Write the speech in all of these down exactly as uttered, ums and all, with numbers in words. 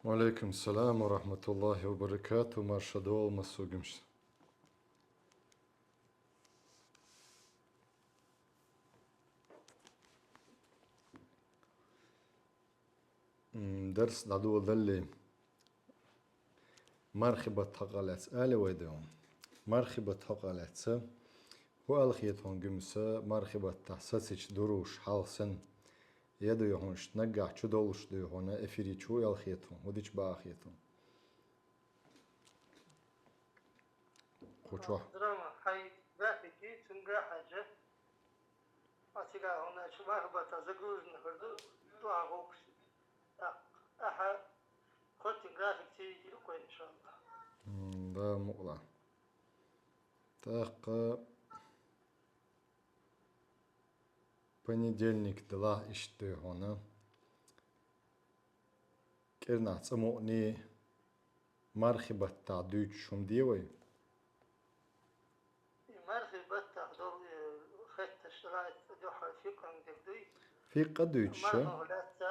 Ва алейкум салам ва рахматуллахи ва баракату. Марша дола массугимш. М, дарс дӀадоладалли, мархибат хьакъалац али вай да. Мархибат хьакъалаца. ХӀу алхетун гимса мархибаттахь сацич дуруш хьалхсан. Я дуй хьун ишт наггахь чу долуш дуй хьуна эфири чу алхетун. ХӀу дич бахетун. Кхучохь. Драма хьай графики цунга хьажа. Ацигла хьуна чу мархибатта загружена хӀурду, дуа гӀовкаш. Так, ахьа, хотин график цири диру кой, иншалла. М, да, мукъла. ТӀаккха понедельник дала ишт дуй хьуна. КӀирнахь цӀа мукъни мархибаттахь дуьйцуш хӀума де вай? И мархибаттахь долу, э, хетташ лайт дуьхьал фикъан дерг дуй. Фикъа дуьйцуша? Мархо лаьцца,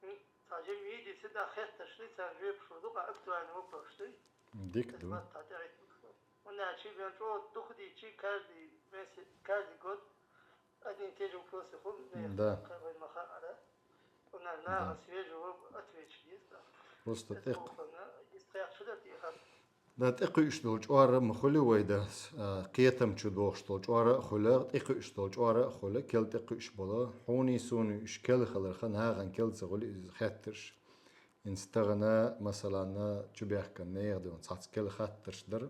м, ца жим йиди сида хетташ ли, ца жоьпаш ду, ка актуальный вопрос дуй. Дик ду. Мархибаттахь тӀаьхьа. Вон чи бен чӀо духу ди, чи каждый месяц, каждый год один и те же вопросы хӀун, да, вай ма хаара. У нас нагӀа свежего отвечу есть, да. Просто тӀекх-, да, тӀекхуьуш долу чӀора ма хуьлу вай, да, а, кхетам чу дохуш долу чӀора а хуьлу, тӀекхуьуш долу чӀора а хуьлу, кел тӀекхуьуш болу. Хьуний суний уьш кел хиларха, нагӀан кел ца хуьлу иза хеттарш. ХӀинца тахана, масалан, чубехкан нехан дуьйна цхьацца кел хаттарш дара.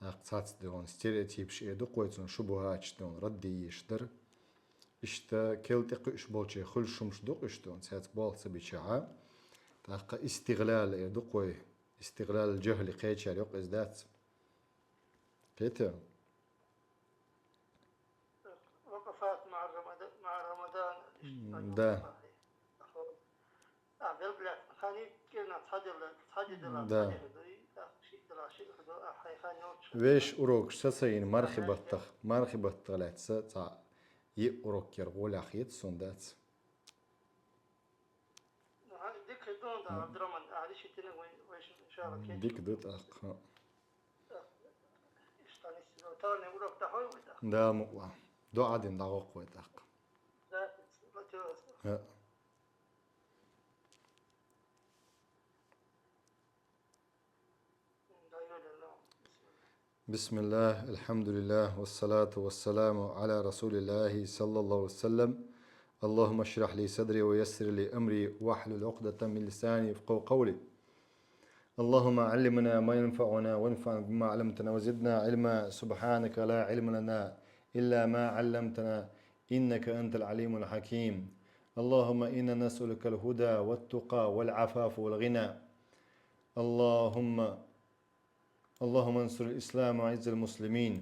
ТӀаккха цхьацца дуьйна стереотипаш эр ду-кх вай цунна, шубухӀаташ дуьйна радди еш дара. Иштта кел тӀекхуьуш болче хуьлуш хӀумаш ду-кх уьш дуьйна, цхьацца болх ца бичахьа. ТӀаккха истигълал эр ду-кх вай, истигълал жахӀли кхечара йоккха иза дац. Кхета? وقفات مع رمضان، مع رمضان. М, да. А, белгилаьцна хани кӀирна цхьадилла, цхьадилла, да, цхьадилла дуй, а, шиъдилла, шиъ хӀу ду, а, хьай хан йолчу. Веш урокаш сацайина мархибаттах, мархибаттах лаьцна цхьа йиъ урок яр гӀолехь хета суна дац. Ну, хьан дика ду, да, Абдурахман, а, диши тина вай, вай шин, иншалла, кечу. Дика ду тӀаккха. Иштта нисси ду, тахана урок дӀахьой вай тӀаккха. Да, мукъла. ДуӀа дина дӀагӀокх вай тӀаккха. Да, латиос. ХӀаъ. بسم الله، الحمد لله، والصلاة والسلام على رسول الله صلى الله عليه وسلم. اللهم اشرح لي صدري ويسر لي أمري واحلل عقدة من لساني يفقهوا قولي. اللهم علمنا ما ينفعنا وانفعنا بما علمتنا وزدنا علما. سبحانك لا علم لنا إلا ما علمتنا إنك أنت العليم الحكيم. اللهم إنا نسألك الهدى والتقى والعفاف والغنى. اللهم، اللهم انصر الإسلام وأعز المسلمين.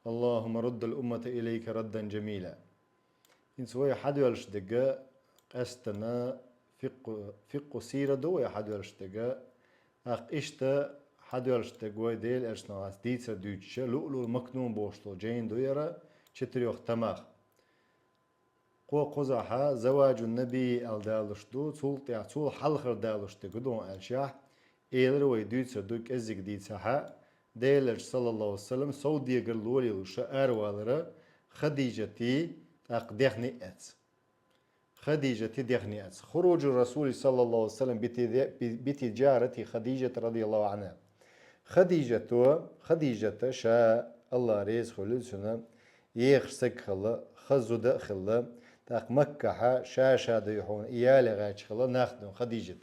اللهم رد الأمة إليك ردا جميلا. ХӀинца вай хьадоьллуш дерг къаьсттина фикъхӀу, фикъхӀу сийра ду вай хьадоьллуш дерг. ТӀаккха иштта хьадоьллуш дерг вай Делан Элчанах дийцар дуьйцуш, Луълуъул Макнун бохуш долу жайна ду яра, четырёх томах. Кхо кхузахьа Заваджун Наби аьлла далуш ду, цул тӀаьхьа цул хьалхара далуш дерг ду аьлчахь, элира вай дуьйцур ду кӀеззиг дийцахьа, Делан Элча, саллаллаху алейхи ва саллям, сов дегар лолийла ша аравалара Хадижати тӀаккха дехни эц. Хадижати дехни эц. Хуруджу Расули, саллаллаху алейхи ва саллям, бити-, би-, битиджарати Хадижата радияллаху анха. Хадижато, Хадижата ша, Аллах реза хуьлийла цунна, ехаш саг хилла, хаза зуда а хилла, тӀаккха Маккахьа ша-ша дуй хьуна и яле гӀаьча хилла нах ду Хадижат.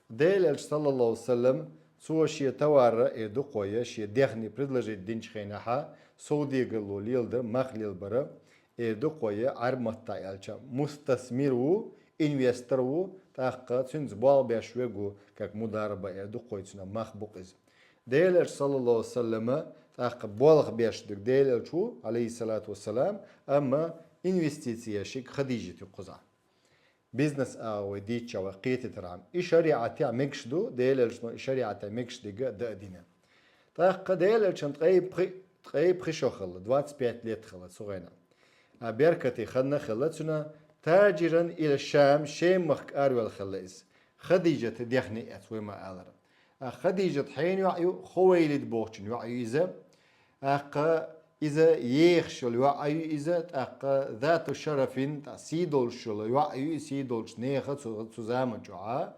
Делан Элча, саллаллаху алейхи ва саллям, цо шен товарра эр ду-кх вай, шен дехни предложить динчу хенахьа, сов дегар лолийла дара, мах лелабара, эр ду-кх вай, Ӏарб маттахь аьлча, мустасмир ву, инвестор ву, тӀаккха цуьнца болх беш верг ву, как мудараба эр ду-кх вай цунах, мах бу-кх иза. Делан Элча, саллаллаху алейхи ва саллям, тӀаккха болх беш дерг Делан Элча ву, алейхиссалату вассалам, амма инвестици еш ерг Хадижат ю кхузахь. Бизнес агӀо вай дийцча вай кхетийтархьама. И шариӀатехь мегаш ду, Делан Элчано и шариӀатехь мегаш дерг а дан а дина. ТӀаккха Делан Элчанна ткъе пхи, ткъе пхи шо хилла, двадцать пять лет хилла цу хенахь. А беркате хан а хилла цуьнан, таджиран иля Шам, Шем махка араваьлла хилла иза. Хадижата дехне эц вай ма алара. А Хадижат хьенан йоӀ ю, Хувайлид бохучун йоӀ ю иза. ТӀаккха иза ехаш йола йоӀ ю иза, тӀаккха зату шарафин, тӀа сий долаш йола йоӀ ю, сий долча неха цу, цу заман чухь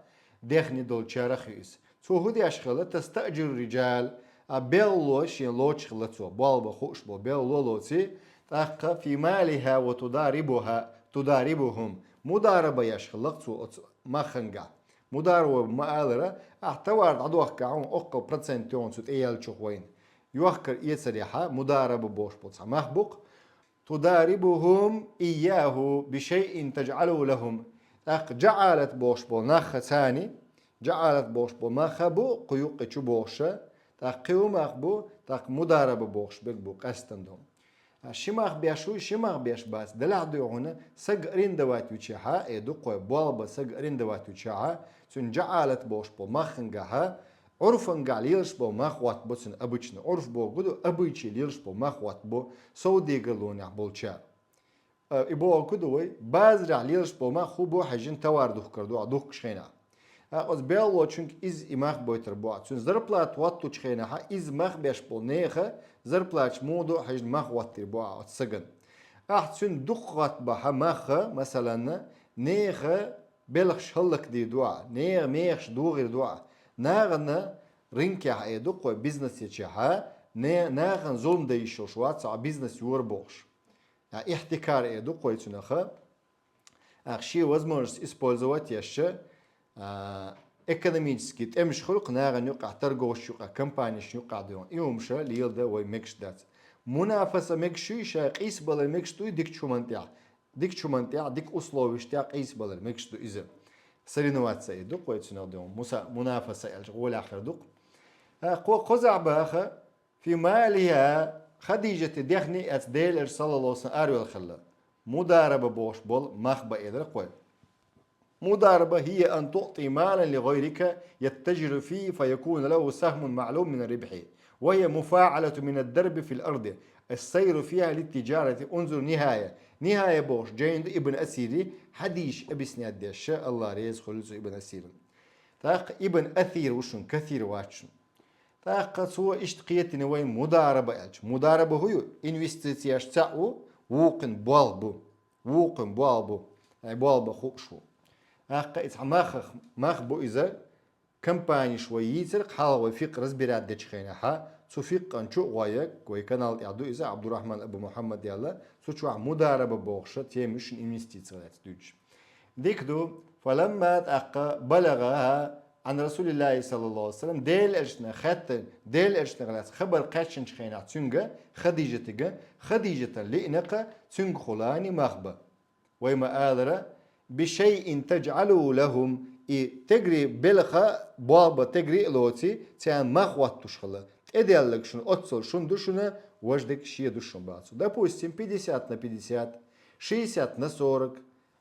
дехне долчарах ю иза. Цо хӀу деш хила, тастаъжиру рриджал, а белгало шен лоцаш хила цо, болх бан хууш бола белгало лоций, тӀаккха фи малиха ва тударибуха, тударибухум, мудараба еш хила цо оцу махханга. Мудараба ма алара, ахь товар дӀадохка хьуна, оккхал процент йогӀун цу тӀеяьллачух вайна. Йохкар-эцарехьа мудараба бохуш болу цхьа мах бу-кх. Тударибухум ийяху бишайин таджӀалу лахум. ТӀаккха джаӀалат бохуш болу нахха царни, джаӀалат бохуш болу мах бу кху юккъе чу бохуша, тӀаккха кхин хӀу мах бу, тӀаккха мудараба бохуш берг бу къаьстан ду. А ши мах беш ву, ши мах беш бац, делахь дуй хьуна, саг арендовать вичахьа, э, дукхой болба саг арендовать вичахьа, цуьнан джаӀалат бохуш болу маххангахьа, Ӏурфангахь лелаш болу мах хӀоттабо цуьнан обычно. Ӏурф боху ду, обычай лелаш болу мах хӀоттабо совдегарлонехь болчара. А, и боху ду вай, базарехь лелаш болу мах хӀу бу хьаьжжина товар духкар ду, а духкуш хенахь. А оцу беллочуьнга иза и мах бойтар бу, а цуьнан зарплата хӀоттучу хенахьа, иза мах беш болу неха зарплаташ муха ду хьаьжжина мах хӀоттийр бу, а оцу сагана. Ахь цуьнан дукха хӀоттабахьа мах, масаланна, неха белхаш хӀаллакдийр ду ахь, нехан мехаш дохийр ду ахь. Нахана рынкехь э ду кхой бизнес ечехьа, не, нахана зулам дан йиш йолуш вац, а бизнес йора бохуш. А ихтикар э ду кхой цунаха. Ахь шен возможность использовать еш, а, экономический тӀемаш хуьлу-кх нахана юкъахь, торговцаш юкъахь, компанеш юкъахь дуьйхьун. И хӀумаша леладан вай мегаш дац. Мунафаса мегаш ю, ша къийсабалар мегаш дуй дикачу хӀуманна тӀехь. Дикачу хӀуманна тӀехь, дика условиш тӀехь къийсабалар мегаш ду иза. Соревноваться э ду-кх вай цунах дуьйхьун. Муса-, мунафаса аьлча гӀолехь хир ду-кх. А, кхо-, кхузахь баха, фи малиха, Хадижата дехне эц Делан Элча саллаллаху алейхи ва саллям аравелла хилла. Мудараба бохуш болу мах бан элира кхой. Мудараба хия ан туъти малан ли гӀайрика яттажиру фи фа якуна лаху сахмун маълум мин рибхи. Ва хия муфаъалату мин ад-дарби фил арди. Ас-сайру фиха лит-тиджарати. Унзур нихая. Нихая бохуш жайна ду Ибн Асири, хьадийш объяснять деш, Аллах реза хуьлда цу Ибн Асиран. ТӀаккха Ибн Асир ву шун, Касир вац шун. ТӀаккха цо иштта кхетина вайн мудараба аьлча. Мудараба хӀу ю? Инвестицияш цхьаъ ву, вукхун болх бу. Вукхун болх бу. Ай болх бан хууш ву. ТӀаккха иза мах, мах бу иза, компанеш вай йийцар, хьалха вай фикъ разбирать дечу хенахьа, цу фикъан чу а гӀой, вай канал тӀехь ду иза, Абдурахман Абу Мухаммад яьлла, цу чохь мудараба бохуша тема ю шун инвестици лаьцна дуьйцуш. Дика ду, фаламма тӀаккха балагӀаха Ӏан Расулиллахи саллаллаху алейхи ва саллям, Делан Элчанах хаьттина, Делан Элчанах лаьцна хабар кхаьчначу хенахь цуьнга, Хадижатига, Хадижата лиънакха цуьнга хулани мах бан. Вай ма алара, бишайин таджӀалу лахум, и тегри белха, болх бан тегри а лоций, царна мах хӀоттуш хила, тӀедилларг шуна оццул шун ду шуна, важа дерг шен ду шун бацу. Допустим, пятьдесят на пятьдесят, шестьдесят на сорок,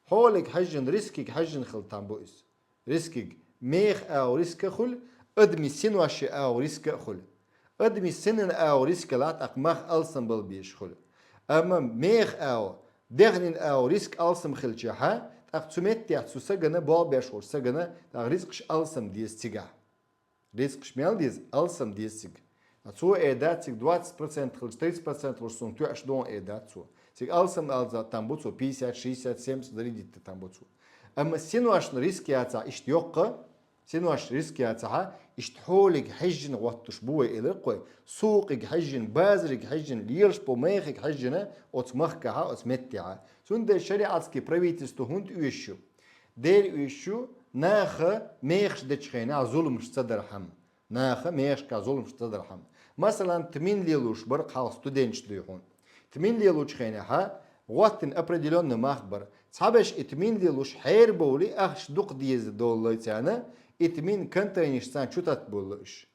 хьолиг хьаьжжина, рискиг хьаьжжина хила там бу иза. Рискиг. Меха агӀо риска а хуьлу, адамийн синош агӀо риска а хуьлу. Адамийн синан агӀо риска лахь, тӀаккха мах алсам бала безаш хуьлу. Амма меха агӀо, дехнийн агӀо риска алсам хилчахьа, тӀаккха цу меттехь цу сагана, болх беш волчу сагана, тӀаккха ризкъаш алсам деза цигахь. Ризкъаш мел деза, алсам деза цига. А цо эр дац, цига двадцать процент хилча, тридцать процент хилча, суна тоьаш догӀун эр дац цо. Цига алсам алза там бу цо, пятьдесят, шестьдесят, семьдесят зарядить дан там бу цо. Амма синошна риск яцахь иштта йоккха, синошна риск яцахьа, иштта хьолиг хьаьжжина гӀоттуш бу вай элира кхой. Сукъиг хьаьжжина, базариг хьаьжжина, лелаш бу мехиг хьаьжжина, оцу махкахьа, оцу меттехьа. Цундела шариатский правительство хӀунда оьшуш ю? Дера оьшуш ю, наха мехаш дечу хенахь зуламаш ца дархьама. Наха мехашка зуламаш ца дархьама. Масалан, тмин лелуш бара хьалха студенташ дуй хьуна. Тмин лелучу хенахьа, гӀоттина определённый мах бара. Цхьаберш и тмин лелуш хьерабовлий, ахча дукха деза доллой царна, и тмин контейнерш царна чу татболла уьш.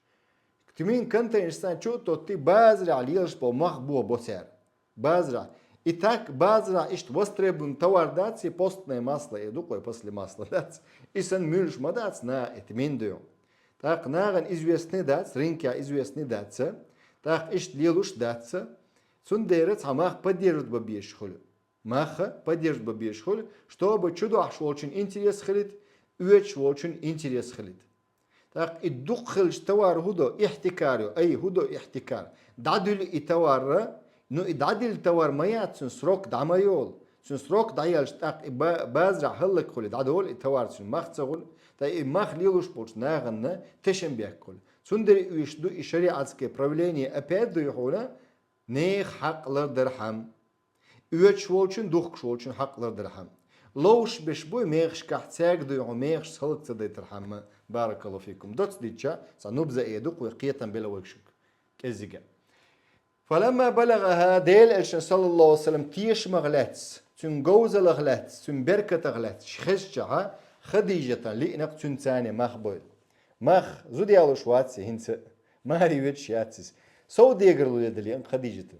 Тмин контейнерш царна чу а тоттий, базарехь лелаш бо мах бо бо цара. Базарахь. И так базарахь иштта востребованный товар дац, и постное масло, и дукъой после масла дац. И сан муьлш ма дац, на, это миндуьйхьу. ТӀаккха нахана известный дац, рынке известный дац, тӀаккха иштта лелуш дац. Цундела цхьа мах поддерживать бан безаш хуьлу. Мах поддерживать бан безаш хуьлу, чтобы чудохьуш волчун интерес хилийта, оьцуш волчун интерес хилийта. ТӀаккха и дукха хилча товар хӀу до, ихтикар ю, ай, хӀу до ихтикар. ДӀадуьллу и товар, ну и дӀадилла товар ма яц, цуьнан срок дӀа ма йолу. Цуьнан срок дӀаелча тӀаккха и ба-, базарахь хӀаллакьхуьлу, дӀадолу и товар, цуьнан мах ца хуьлу, ткъа и мах лелош болчу нахана тешам бехкахуьлу. Цундела оьшуш ду и шариатское правление, опять ду и хьуна, нехан хьакъ лардархьама. Оьцуш волчун, духкуш волчун хьакъ лардархьама. Ловш беш бу мехашкахь, цаьрга дуй хьуна мехаш хӀаллак ца дайтархьама, баракаллаху фикум. Доцца дича, цхьа нубза э ду кхуьй кхетам белла вайшинг кӀеззига. Фаламма балагӀаха, Делан Элчан, саллаллаху алейхи ва саллам, тешамах лаьцна, цуьнан говзаллех лаьцна, цуьнан беркатах лаьцна, хезчахьа, Хадижатан лиънакх цуьнан царне мах бойла. Мах зуда ялуш вац и хӀинца а, маре ведаш яц иза. Сов дегарло ледала лиъна Хадижата.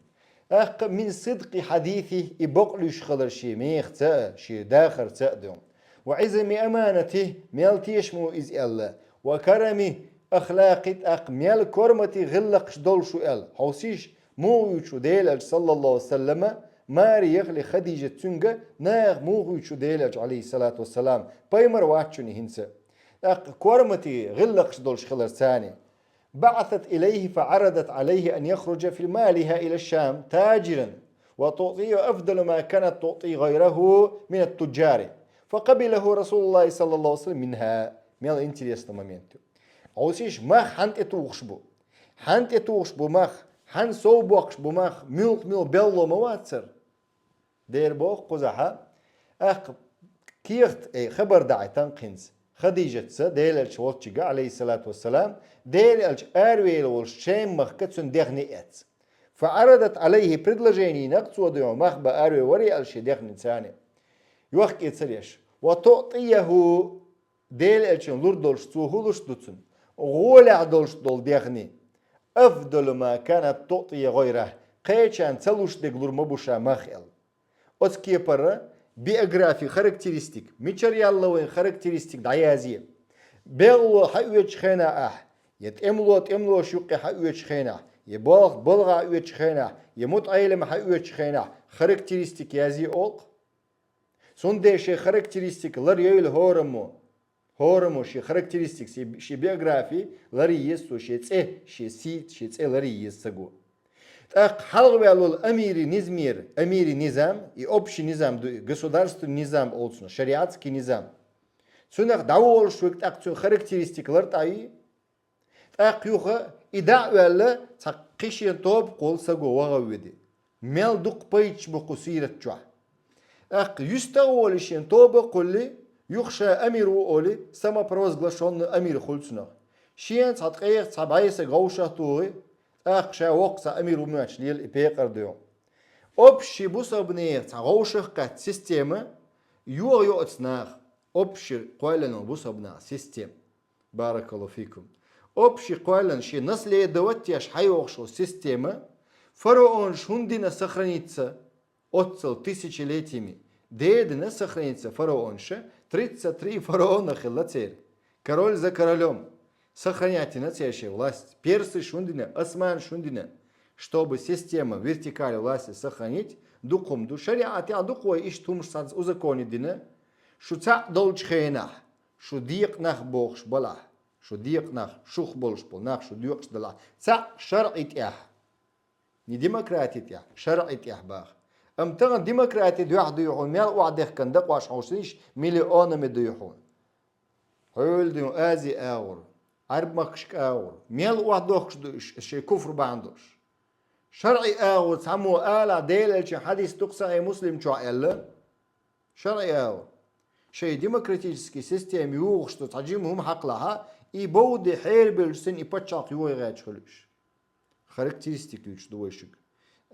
ТӀаккха мин сидкъи хьадисихи, и бакълуьйш хилар шен мехаца а, шен дахарца а дуьйна. Ва изами аманатихи, мел тешам ву иза аьлла. Ва карами ахлакъи, тӀаккха мел кормати гӀиллакхаш долуш ву аьлла. Хьовсийша, муха вуьйцу Делан Элча, саллаллаху алейхи ва саллама, маре яхале Хадижат цуьнга, наха муха вуьйцу Делан Элча, алейхиссалату вассалам, пайхамар вац шуна хӀинца. ТӀаккха кормати гӀиллакхаш долуш хилар царна. بعثت إليه فعرضت عليه أن يخرج في مالها إلى الشام تاجرا وتعطيه أفضل ما كانت تعطي غيره من التجار، فقبله رسول الله صلى الله عليه وسلم منها. Мел интересный момент ю. Хьовсийша, мах хьанна тӀетухуш бу? Хьанна тӀетухуш бу мах? Хьанна сов боккхуш бу мах? Муьлха-муьлха белло ма вацара? Дера боху кхузахьа, тӀаккха кехат, эй, хабар даӀийтина хӀинца Хадижатца, Делан Элча волчуьнга, алейхиссалату вассалам, Делан Элча араваьлла волуш Шем-махка цуьнан дехне эцна. Фа Ӏарадат Ӏалайхи, предложени йина цо дуьйна, мах бан араваьлла вара аьлла шен дехнин царна. Йохкийцар еш. Ва туътийаху, Делан Элчана лур долуш цо хӀун луш ду цунна? ГӀолехь долуш долу дехне. Афдалу ма канат туъти гӀайраху. Кхечарна ца луш дерг лур ма бу ша мах аьлла. Оцу кепара биографи характеристик, мичара яьлла вайн характеристик дӀаязъе. БегӀло хьаоьцучу хенахь ахь, я тӀемало тӀемалоша юккъе хьаоьцучу хенахь, я балха балгӀа оьцучу хенахь, я мутаӀелам хьаоьцучу хенахь характеристик язъе олу-кх. Цундела шайн характеристик лар йойла хӀораммо. ХӀораммо шен характеристик, шен, шен биографи ларъе еза цо, шен цӀе, шен сий, шен цӀе ларъе еза ца го. ТӀаккха хьалхаваьлла волу амири низмера, амири низам, и общий низам ду, и государственный низам олу цунах, шариатский низам. Цунах дӀаволуш верг тӀаккха цуьнан характеристик лартӀайи, тӀаккха юха и дӀа а ваьлла, цхьа кхин шен тоба кхолла ца го вахаведе. Мел дукха пайдаш бу кху сират чохь. ТӀаккха юьстагӀа волий шен тоба а кхуллий, юха ша амир ву олий, самопровозглашённый амир хуьлу цунах. Шена цхьа ткъех цхьа бӀе стаг вовшах а тухий, тӀаккха ша воккха цхьа амир ву моьттуш лела и пекъар дуьйна. Общий бусалба нехан цхьа вовшах а кхаьчна система, йогӀу йоцу наха, общий кхоьллина бусалба наха система. Баракаллаху фикум. Общий кхоьллина шен наследовать еш хьайогӀуш йолу система, фараонаш хӀунда дина сохраниться оццал тысячелетиями? Де дина сохраниться фараонаша, тридцать три фараона хилла церан. Король за королём. Сохранять йина церан шайн власть. Персаш хӀунда дина, османаш хӀунда дина? Чтобы система вертикали власти сохранить, дукха хӀума ду. ШариӀатехь дукха вай иштта хӀумаш цхьацца узаконить дина. Шу цхьаъ долчу хенахь, шу декъа нах бохуш балахь, шу декъа нах, шух болуш болу нах шу доькъуш далахь, цхьаъ шарӀи тӀехь, не демократи тӀехь, шарӀи тӀехь баха. Амма тахана демократи дуьхьа дуй хьуна, мел охьадехкина дакъош хьовсийша, миллионами дуй хьуна. Хьуьлла дуй хьуна Ази агӀор, Ӏарб махкашка агӀор, мел охьадохкуш ду уьш, шайн куфр бахьана долуш. ШарӀи агӀор цхьаммо ала, Делан Элчан хьадис ду-кх Сахьихь Муслим чохь аьлла, ШарӀи агӀор. Шайн демократический система йогӀуш ду цхьа жима хӀума хьакхалахь, и бовде хьерабевллачу санна и пачхьалкх йогӀе гӀерташ хуьлу уьш. Характеристика дуьйцуш ду вайшиъ.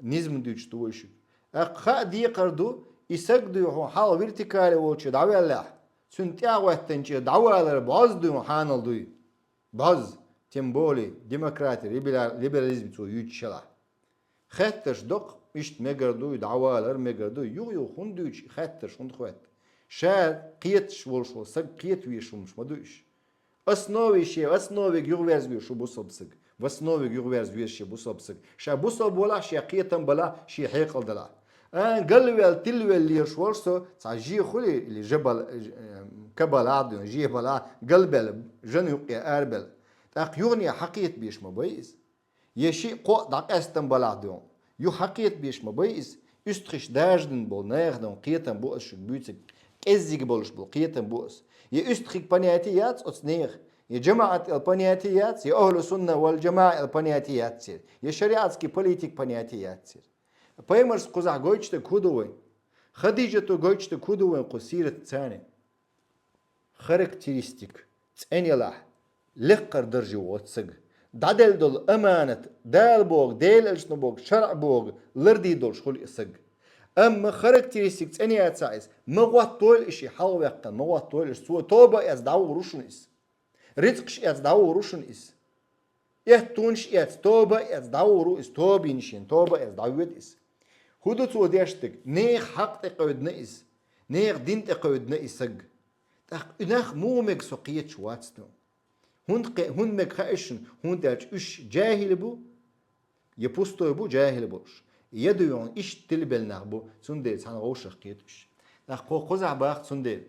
Низам дуьйцуш ду вайшиъ. ТӀаккха хаа декхар ду, и саг дуй хьуна хьалха вертикале волчу дӀаваьллехь, цуьнан тӀаьхьа хӀоьттинчу дӀавалар бӀозза дуй хьуна хьанал дуй. БӀозза, тем более, демократи, либерализм цо юьйцуш елахь. Хеттарш доккху, иштта мегар дуй, дӀавалар мегар дуй, юха-юха хӀунда дуьйцу и хеттарш, хӀунда хетта? Ша кхеташ волуш волу саг кхета везаш хӀумаш ма ду уьш. Основе шен, основе юхаверзаве шу бусалба саг. В основе юхаверзаве шен бусалба саг. Ша бусалба валахь, шен кхетам балахь, шен хьекъал далахь. А, галвел, тилвел леш волуш со, цхьа же хуьлий, или же бала, э, кабала а дуьйна, же бала, галбелла, жан юккъе арабелла. ТӀаккха юхане хьакхетабеш ма бай иза. Я шиъ-кхоъ дӀакъаьстам балахь дуьйна, юха хьакхетабеш ма бай иза. УьстагӀий дажадина болу нехан кхетам бу ас шуьга буьйцург, кӀеззиг болуш болу кхетам бу ас. Я уьстагӀий понятие яц оцу нехан, я жамаӀат аьлла понятие яц, я ахьлу сунна вал жамаӀа аьлла понятие яц церан, я шариатский политика понятие яц церан. Пайхамарс кхузахь гойтуш дерг хӀун ду вайн? Хадижато гойтуш дерг хӀун ду вайн кху сират царна? Характеристик цӀена елахь, лекхара дарже воцу сага. ДӀаделла долу аманат, Дала боху, Делан элчано боху, шарӀа боху, лардийр долуш хуьлу и сага. Амма характеристик цӀена яцахь иза, ма гӀоттойла и шиъ хьалхаваьккхина, ма гӀоттойла и шиъ, цо тоба а эцна дӀавахар ву шуна иза. Рицкъаш эцна дӀавахар ву шуна иза. Эттонаш эцна, тоба а эцна дӀавахар ву иза, тоба йина шена, тоба а эцна дӀавоьду иза. ХӀун ду цо деш дерг? Нехан хьакъ тӀекхевдина иза, нехан дин тӀекхевдина и сага. ТӀаккха и нах муха мега со кхеташ вац дуьйна? ХӀунда кхе-, хӀунда мега хаьа шуна? ХӀунда аьлча уьш жаьхӀил бу, я пустой бу жаьхӀил болуш, я дуьйна иштта тилабелла нах бу, цундела цхьана вовшах кхета уьш. ТӀаккха кхо кхузахь баха цундела.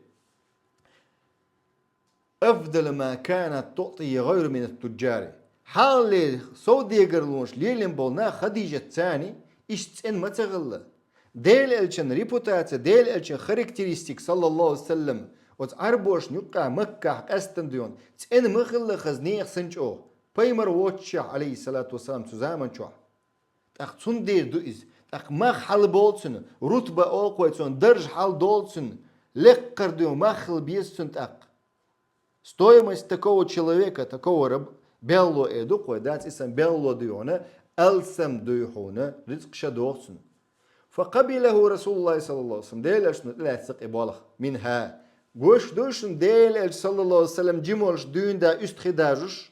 أفضل ما كانت تعطيه غيرها من التجار. Хьалхалера совдегарлонаш лелийна болу нах Хадижат царна иштта цӀена ма ца хилла. Делан элчан репутация, Делан элчан характеристика, саллаллаху алейхи ва саллям, оцу Ӏарбошна юккъехь Маккахь къаьстина дуьйна цӀена ма хилла хаза нехан санна чӀогӀа, пайхамар воццушехь, алейхиссалату вассалам, цу заман чохь. ТӀаккха цундела ду иза. ТӀаккха мах хьалаболу цуьнан, рутба олу-кх вай цунна, дарж хьаладолу цуьнан, лекхара дуьйна мах хила беза цуьнан тӀаккха. Стоимость такого человека, такого раб-, белло эр ду-кх вай, дац, и санна белло дуй хьуна, алсам дуй хьуна, рицкъ ша догӀу цуьнан. فقبله رسول الله صلى الله عليه وسلم, Делан элчано тӀелаьцна и болх, منها. Гуш ду шуна, Делан элча, саллаллаху алейхи ва саллям, жима волуш дуьйна да уьстагӀий дажуш,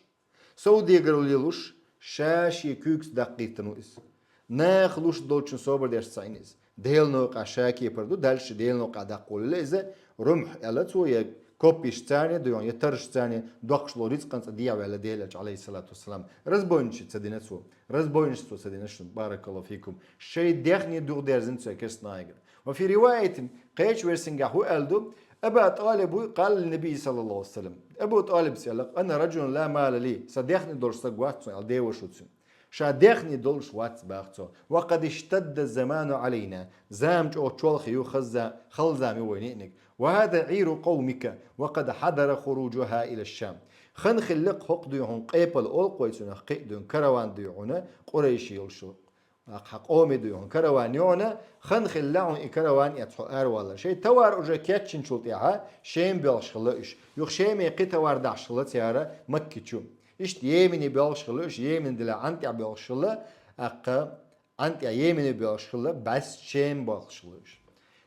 совдегар лелош, ша шен куьйгаца даккхийтина ву иза. Наха луш долчун собар деш ца Ӏийна иза. Делан новкъахь ша кепара ду, дальше Делан новкъахь даккхалуш иза, румхь аьлла цо, я копьяш царна дуьйна, я тарш царна, доккхуш ло рицкъан цӀа дехьаваьлла Делан элча, алейхиссалату вассалам. Разбойничий ца дина цо. Разбойничий цо ца дина шуна, баракаллаху фикум. Шайн дехне дугӀдерзина цо керста нахагара. وفي رواية, кхечу версингахь хӀун аьлла ду? أبو طالب قال للنبي صلى الله عليه وسلم. Абу ТӀалибас аьлла: أنا رجل لا مال لي, сан дехне долуш стаг вац со, аьлла, деваша ву цуьнан. Ша дехне долуш вац, баха цо. وقد اشتد الزمان علينا. Зама чӀогӀа чолхе ю, хаза-, хала зама ю вайна йиъниг. وهذه عير قومك وقد حضر خروجها إلى الشام. Хан хилла-кх хӀокху дуй хьуна къепала, олу-кх вай цунах кхин а дуй хьуна, караван дуй хьуна, къурайши йолуш. Ахьа къоме дуй хьуна караван ю хьуна, хан хилла хьуна и караван эцна хьо аравалар. Шайн товар уже кечйинчул тӀаьхьа Шема боьлхуш хилла уьш. Юха Шеме кхин товар дахьаш хилла цара Макки чу. Иштта Йемене боьлхуш хилла уьш, Йемене дилла ӀантӀехь боьлхуш хилла, тӀаккха ӀантӀехь Йемене боьлхуш хилла, бӀаьсса Шема боьлхуш хилла уьш.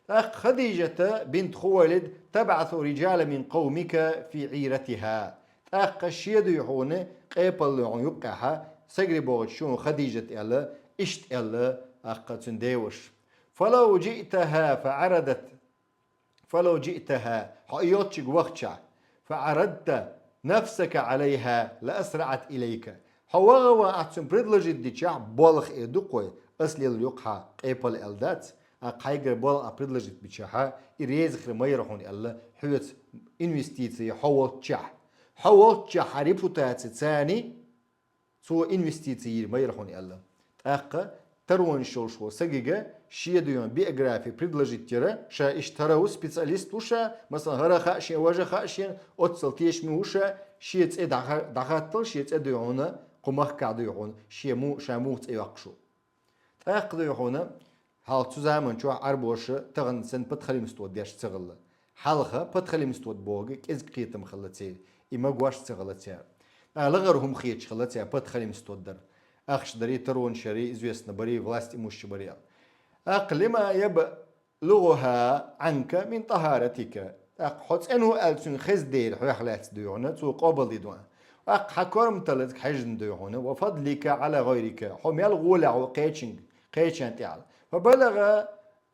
ТӀаккха Хадижата бинт Хувайлид: تبعث رجالا من قومك في عيرتها. ТӀаккха шен дуй хьуна къепалло хьуна юккъехьа, сагри бохучу шуна Хадижат аьлла, иштта аьлла, тӀаккха цуьнан деваша. فلو جئتها فعرضت، فلو جئتها, хьо и йолччуьнга вахча, فعرضت نفسك عليها لأسرعت إليك. Хьо ваха а ван ахь цуьнан предложить дичахь, болх эр ду-кх вай, ас лелла ю-кх хьан къепал аьлла дац, а хьайгара болх ахь предложить бичахьа, и реза хир ма яра хьуна аьлла, хьоьца инвестиций хьо волччехь. Хьо волччехь хьан репутаци царна, цо инвестиций йийр ма яра хьуна аьлла. ТӀаккха таронаш йолуш волу сагига шен дуй хьуна биографи предложить яра, ша иштта хӀара ву, специалист ву ша, масала, хӀара хаьа шена, важа хаьа шена, оццал тешаме ву ша, шен цӀе дӀаха-, дӀахаттал, шен цӀе дуй хьуна кху махкахь дуй хьуна, шен му-, ша муха цӀе йоккхуш ву. ТӀаккха дуй хьуна, хьалха цу заман чохь Ӏарбоша тахана санна подхалимство деш ца хилла. Хьалха подхалимство бохург кӀезиг кхетам хилла церан, и магош ца хилла цара. ТӀаккха лахара хӀума хеташ хилла цара подхалимство дар. Ахча дарий, таронаш ярий, известно барий, власть имущество барий аьлла. ТӀаккха لما يبلغها عنك من طهارتك. ТӀаккха хьо цӀена ву аьлла цуьнга хезна дера хьох лаьцна дуй хьуна, цо къобалдина ван. ТӀаккха хьан корматаллазга хьаьжна дуй хьуна, وفضلك على غيرك. Хьо мел гӀолехь ву кхечуьнга, кхечарна тӀехь. فبلغ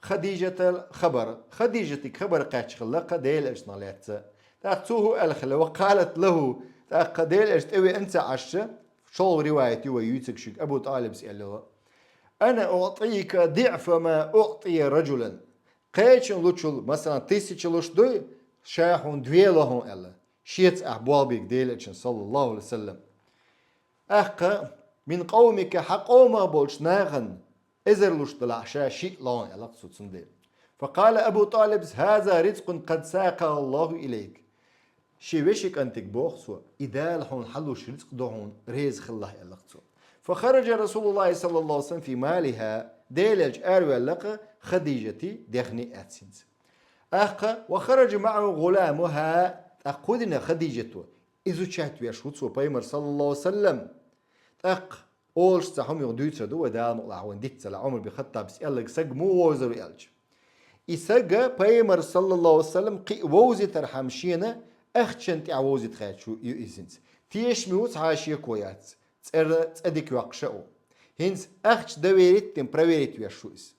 خديجة الخبر. Хадижатига хабар кхаьчна хилла-кх Делан элчанах лаьцна. ТӀаккха цо хӀун аьлла хилла, وقالت له, тӀаккха Делан элча тӀевеана ца Ӏаш, шолгӀа риваят ю вай юьйцург шуьга, Абу ТӀалибас аьлла йолу: أنا أعطيك ضعف ما أعطي رجلا. Кхечун лучул, масалан, тысяча луш дуй, ша хьуна две ло хьуна аьлла. Шеца ахь болх бийг Делан Элчан, саллаллаху алейхи ва саллам. Ахкха, من قومك, хьа къомах болчу нахана эзар луш далахь ша шиъ ло хьуна аьлла цо цундела. فقال أبو طالب: هذا رزق قد ساقه الله إليك. Шен вешин кӀантиг боху цо, и Дала хьуна хьалуш рицкъ ду хьуна, реза хилалахь аьлла цо. فخرج رسول الله صلى الله عليه وسلم في مالها, Делан Элча араваьлла-кх Хадижатан дехне аьццинца. Ахкха, وخرج معه غلامها, тӀаккха кху дина Хадижато, изучать веш ву цо пайхамар, саллаллаху алейхи ва саллам. ТӀаккха олуш цхьа хӀума юха дуьйцур ду вай, Дала мукъалахь вайна диц ца лахь, Ӏумар бин Хаттабс аьлларг саг муха вовзар ву аьлча. И саг пайхамар, саллаллаху алейхи ва саллам, кхин а вовзийтархьама шена ахчан тӀехь вовзийта хаьтташ ву иза хӀинца. Тешаме ву, цхьа а шеко яц, цӀера цӀа дика йоккхуш а ву. ХӀинца ахча доверить дина, проверить веш ву иза.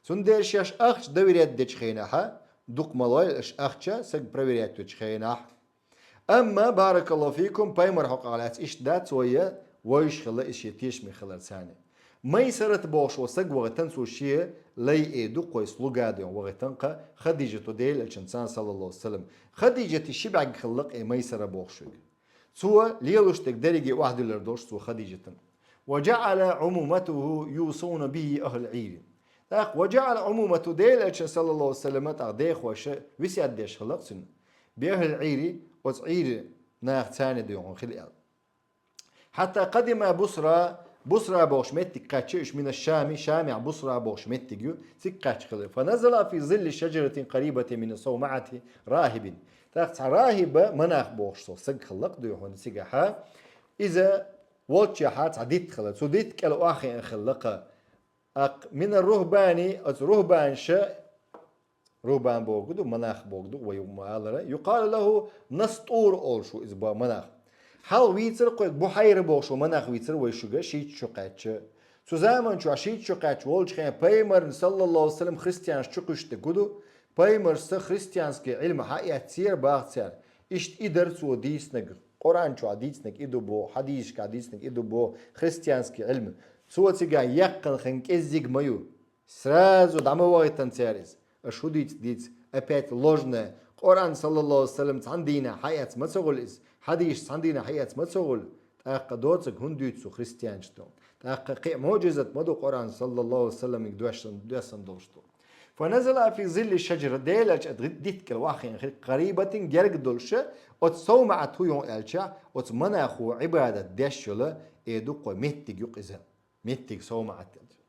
Цундела шаьш ахча доверять дечу хенахь, дукха ма лойла аша ахча саг проверять дечу хенахь. Амма, баракаллаху фикум, пайхамар хьокъехь лаьцна иштта дац вай, вевзаш хилла иза шен тешаме хилар царна. Майсарат бохуш волу саг вахийтина цо шен лай, э, дуккхой слуга дуьйна вахийтина-кх Хадижато Делан Элчанца, саллаллаху алейхи ва саллам. Хадижатан ши бӀаьрг хилла-кх и Майсара бохуш верг. Цо лелош дерг дерриге охьадуьллур долуш цо Хадижатана. وجعل عمومته يوصون به أهل العير. ТӀаккха وجعل عمومته, Делан Элчан, саллаллаху алейхи ва саллам, тӀаккха дехоша весет деш хилла-кх цуьнан. بأهل العير, оцу Ӏийра наха царна дуьйна хилла аьлла. حتى قدم بصرى, Бусра бохуш меттиг кхаьчна уьш, من الشام, Шамехь Бусра бохуш меттиг ю, цига кхаьчна хилла. فنزل في ظل شجرة قريبة من صومعة راهب. ТӀаккха цхьа рахӀиб, монах бохуш цо саг хилла-кх дуьйна цигахь. Иза волччехьа цхьа дитт хилла. Цу дитта кӀел охьахиъна хилла-кх. ТӀаккха من الرهبان, оцу рухӀбанаша, рухӀбан бохург ду, монах бохург ду, вай ма-аллара, يقال له نسطور олуш ву иза бо-, монах. Хьалха вийцира кхойга, Бухьайра бохуш ву монах вийцира вай шуьга, шийтта шо кхаьчча. Цу заман чохь шийтта шо кхаьчча волчу хенахь пайхамарна, саллаллаху алейхи ва саллам, христианаш чу кхуьйсуш дерг хӀун ду, пайхамарша христианский Ӏилма хьаэцнера боху цара. Иштта и дара цо дийцинарг, Къуръан чохь дийцинарг и ду боху, хьадисашкахь дийцинарг и ду боху, христианский Ӏилма. Цо цигахь яьккхина хин кӀеззиг ма ю. Сразу дӀа ма вахийтина цара иза. Аша хӀун дийца дийца, опять ложное. Къуръан, саллаллаху алейхи ва саллам, цхьана дийнахь хьаэцна ма ца хуьлу иза. Хьадисаш цхьана дийнахь хьаэцна ма ца хуьлу. ТӀаккха доцург хӀунда дуьйцу цо христианашна? ТӀаккха кхин а муӀжизат ма ду Къуръан, саллаллаху алейхи ва саллам, доьссан, доьссан долуш ду. فنزل في ظل الشجرة, Делан Элча дитта кӀел охьахиъна хилла, قريبة, герга долуш, оцу СовмаӀат хӀун ю аьлча, оцу монахо Ӏибадат деш йолу, э, дуккхой меттиг ю-кх иза. Меттиг СовмаӀат аьлча.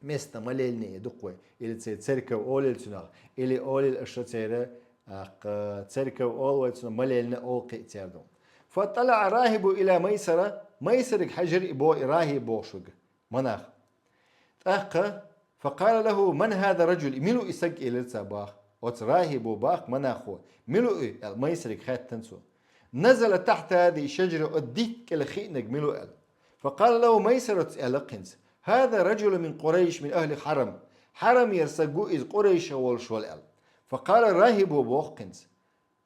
Место молельни дуккхой. Или церковь олийла цунах, или олийла аша церан, а, церковь олу вай цунах, молельня олу кхин а церан ду. فاطلع الراهب إلى ميسرة, Майсариг хьаьжира и бо-, и рахӀиб бохуш верг, монах. ТӀаккха, فقال له: من هذا الرجل؟ Мила ву и саг, элира цара боху. Оцу рахӀибо боху монахо: мила ву и? аьлла, Майсариг хаьттина цо. نزل تحت هذه الشجرة, оцу дитта кӀел хиънарг мила ву аьлла. فقال له ميسرة, аьлла-кх хӀинца: هذا رجل من قريش من أهل حرم. Хьарамера саг ву иза, Къурайшах волуш вара аьлла. فقال الراهب, боху-кх хӀинца: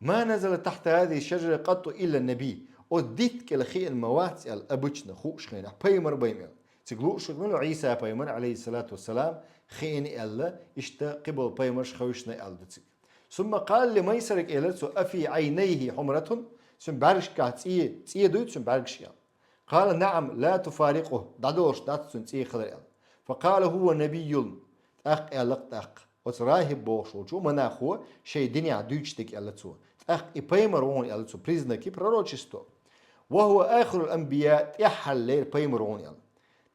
ما نزل تحت هذه الشجرة قط إلا النبي. Оцу дитта кӀел хиъна ма вац аьлла, обычно хууш хенахь, пайхамар бен аьлла. Цига лууш верг мила ву? Ӏийса пайхамар, алейхиссалату вассалам, хиъна аьлла, иштта кхиболу пайхамарш хевшина аьлла ду цига. ثم قال لميسرة, элира цо: أفي عينيه حمرة؟ Цуьнан бӀаьргашкахь цӀе, цӀе дуй цуьнан бӀаьргашкахь? قال: نعم، لا تفارقه, дӀадолуш дац цуьнан цӀе хилар аьлла. فقال: هو نبي. ТӀаккха аьлла-кх тӀаккха. Оцу рахӀиб бохуш волчу монахо шайн динехь дуьйцуш дерг аьлла цо. ТӀаккха и пайхамар ву хьуна аьлла цо, признаки пророчества. وهو آخر الأنبياء, тӀаьххьара пайхамар ву хьуна аьлла.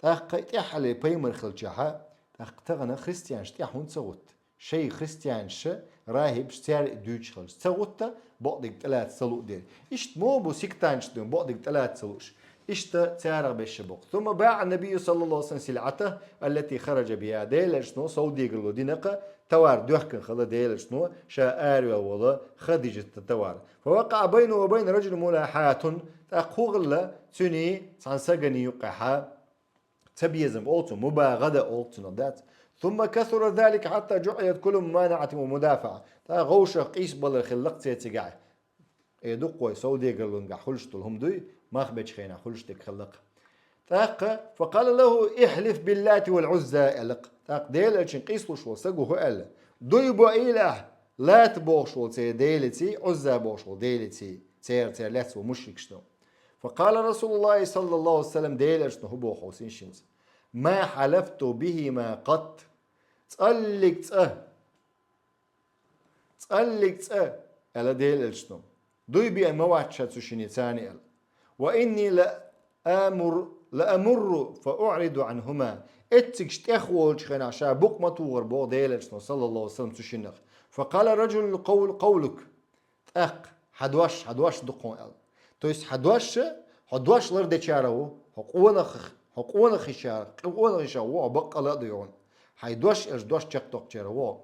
ТӀаккха и тӀаьххьара пайхамар хилчахьа, тӀаккха тахана христианаш тӀаьхьа хӀунда ца гӀутту? Шайн христианаш, рахӀибаш, цара и дуьйцуш хилча, ца гӀутту, бакъдерг тӀелаца ца луу дела. Иштта муха бу сектанташ дуьйна, бакъдерг тӀелаца ца лууш? Иштта царах беш бакъ. ثم باع النبي صلى الله عليه وسلم سلعته التي خرج بها. Делан Элчано совдегарло дина-кх товар, доьхкина хилла Делан Элчано ша араваьлла волу Хадижатан товар. فوقع بينه وبين رجل ملاحاة. ТӀаккха хӀун хилла, цуьнан цхьана сагана юккъехьа цабезам олу цунах, мубагӀада олу цунах, дац. ثم كثر ذلك حتى جعلت كل ممانعة ومدافعة. ТӀаккха вовшах къийсабалар хилла-кх церан цигахь. Э, дуккхой совдегарлунгахь хуьлуш долу хӀума дуй, мах бечу хенахь хуьлуш дерг хилла-кх. ТӀаккха, فقال له: احلف باللات والعزى, аьлла. ТӀаккха Делан элчанна къийсалуш волу саг ву хӀу аьлла. Дуй бо аьлла ахь, Лат бохуш волу церан делиций, Ӏузза бохуш волу делиций, церан, церан лаьцна волу мушрикаш ду. فقال رسول الله صلى الله عليه وسلم, Делан элчано хӀу боху хьовсийша хӀинца: ما حلفت بهما قط. ЦӀаллиг цӀа, цӀаллиг цӀа, аьлла Делан элчано, дуй беана ма вац ша цу шиннеца аьлла. وإني لأمر، لأمر فأعرض عنهما. Эццигаш тӀехволчу хенахь ша букъ ма тухура боху Делан элчано, саллаллаху алейхи ва саллям, цу шиннах. فقال رجل: قول، قولك. ТӀаккха: хьан дош, хьан дош ду кхуна аьлла. То есть хьан дош, хьо дош лардечара ву, хьо къонах, хьо къонахиша, къонахиша ву, хьо баккъала а ду хьуна. Хьайн дош, аьлча дош чекхдоккхучара ву.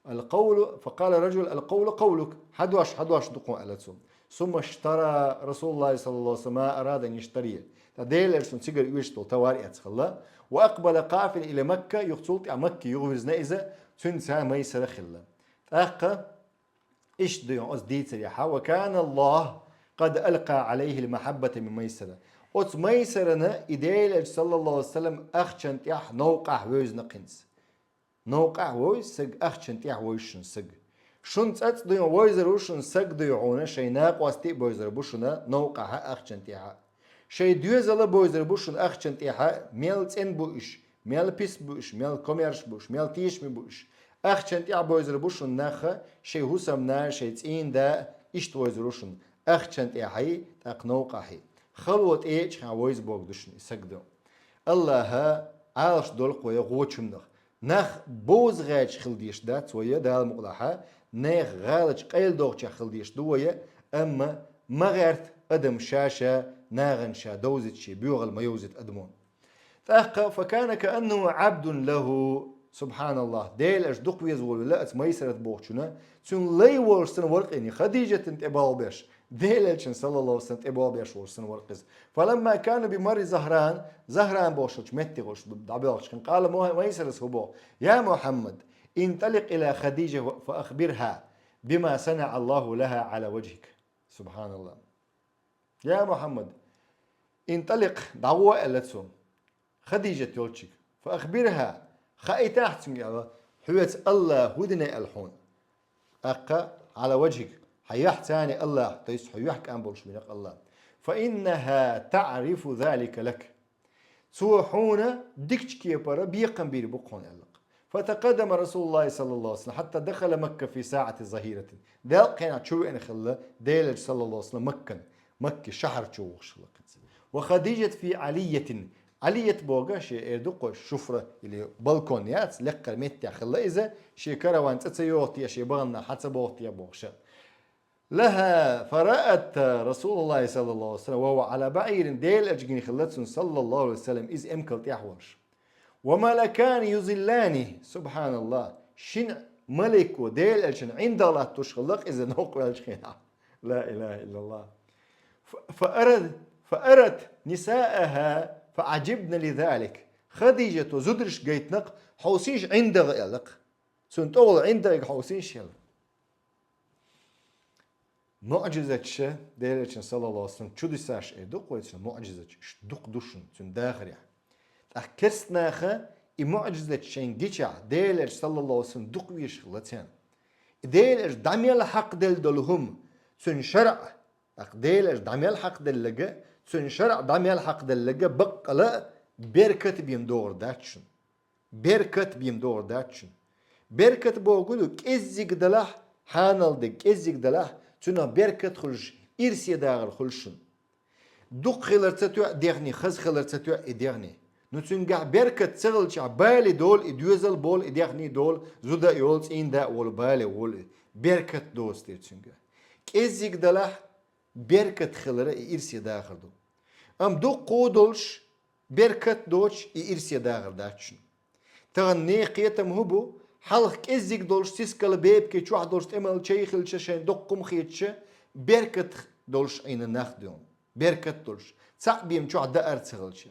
القول، فقال رجل: القول قولك. Хьан дош, хьан дош ду кхуна аьлла цо. ثم اشترى رسول الله صلى الله عليه وسلم ما أراد أن يشتري. Ткъа Делан элчано цигара оьшуш долу товар эцна хилла. وأقبل قافلا إلى مكة. Юха цул тӀаьхьа Макке юхавирзина иза, цуьнца Майсара хилла. ТӀаккха иштта ду оцу дийцарехь: وكان الله قد ألقى عليه المحبة من ميسرة. Оцу Майсарана и Делан элча, саллаллаху алейхи ва саллям, ахчан тӀехь новкъахь вевзина кхинца. Новкъахь вовза саг, ахчан тӀехь вовза шуна саг. Шуна цӀацӀа дуй вовзар ву шуна саг дуй хьуна, шайн накъостий а бовзар бу шуна новкъахь а, ахчан тӀехь а. Шайн доьзал а бовзар бу шуна ахчан тӀехь а, мел цӀена бу уьш, мел пис бу уьш, мел комаьрша бу уьш, мел тешаме бу уьш. Ахчан тӀехь а бовзар бу шуна нах а, шайн хӀусамна, шайн цӀийнда а, иштта вовзар ву шуна ахчан тӀехьий, тӀаккха новкъахьий. Хало тӀеэчхьа вовза бохург ду шуна и саг ду. Аллаха Ӏалаш долу кхо я гӀочуннах. Нах бовза гӀерташ хила дезаш дац вай, Дала мукъалахь, нехан гӀалаташ къайладохучех хила дезаш ду вай, амма ма гӀерта адам ша-ша, нахана ша довзийта шен боьхалла ма йовзийта адамо. ТӀаккха: فكان كأنه عبد له. Субханаллах, Делан элча дукха веза волавелла оцу Майсарат бохучунна, цуьнан лай волуш санна вара кхин, Хадижатана тӀе болх беш. Делан элчана, саллаллаху алейхи ва саллям, тӀе болх беш волуш санна вара иза. فلما كانوا بمر زهران, Захран бохучу меттехь уьш дӀабоьлхучу хенахь, قال Майсарас хӀу боху: يا محمد، انطلق إلى خديجة فأخبرها بما صنع الله لها على وجهك. Субханаллах. Я Мухьаммад, инталикъ, дӀагӀо аьлла цо. Хадижат йолчуьнга. Фа ахбирха, хаийтахьа цуьнга аьлла, хьоьца Аллаха хӀу дина аьлла хьуна. ТӀаккха, Ӏала важхик, хьан юьхь царна Аллаха, то есть хьо юьхь кӀам болуш винарг Аллаха. Фа иннаха таӀрифу залика лак. Цо хьуна дикачу кепара бекхам бийр бу хьуна аьлла. فتقدم رسول الله صلى الله عليه وسلم حتى دخل مكة في ساعة ظهيرة. Делкъ хенахь чу веана хилла Делан элча саллаллаху алейхи ва саллям Маккан, Макка шахьар чу вогӀуш хилла кхин. وخديجة في علية. Алият бохург шен эр ду кхо шуфра или балкон яц, лекхара меттехь хилла иза, шен караван цӀа ца йоху те, шен баханна хьан ца боху те бохуш. لها فرأت رسول الله صلى الله عليه وسلم وهو على بعير. Делан элча гина хилла цунна саллаллаху алейхи ва саллям иза эмкал тӀехь волуш. وملكان يظلانه. Субханаллах. Шина малико Делан элчан ӀиндагӀ латтош хилла иза новкъа ваьллачу хенахь. لا إله إلا الله. ف-، فأرت، فأرت نساءها فعجبن لذلك. Хадижата зударшка гайтинарг хьовсийша ӀиндагӀ аьлла. Цуьнан тӀехула ӀиндагӀ хьовсийша аьлла. МуӀжизаташ, Делан элчан саллаллаху алейхи ва саллям чудесаш эр ду кхо цуьнан муӀжизаташ, дукха ду шуна цуьнан дахарехь. ТӀаккха керста наха и муӀжизаташ шайна гичахь, Делан элча саллаллаху алейхи ва саллям дукха везаш хилла царна. И Делан элча дӀа мел хьакхаделла долу хӀума, цуьнан шарӀ, тӀаккха Делан элча дӀа мел хьакхаделларг, цуьнан шарӀ дӀа мел хьакхаделларг баккъала а беркат бен догӀур дац шуна. Беркат бен догӀур дац шуна. Беркат бохург ду, кӀеззиг далахь, хьанал дерг кӀеззиг далахь, цуьнан беркат хуьлуш, ирсе дагӀар хуьлуш шуна. Дукха хилар ца тоьа дегӀний, хаза хилар ца тоьа и дегӀний. Ну цуьнгахь беркат ца хилчахь, бале долу и доьзал, болу и дегӀний, долу зуда а йолу, цӀийнда а волу, бале волу и. Беркат доцу дера цуьнгахь. КӀеззиг далахь, беркат хилар и ирсе дахар ду. Амма дуккха а долуш, беркат доцуш и ирсе дахар дац шуна. Тахана нехан кхетам хӀун бу, хьалха кӀеззиг долуш сискал бепиг чохь долуш тӀемал чай хилча шайн доккха хӀума хеташ, беркат долуш Ӏийна нах дуьйна. Беркат долуш. Цхьаъ бен чохь даар ца хилча.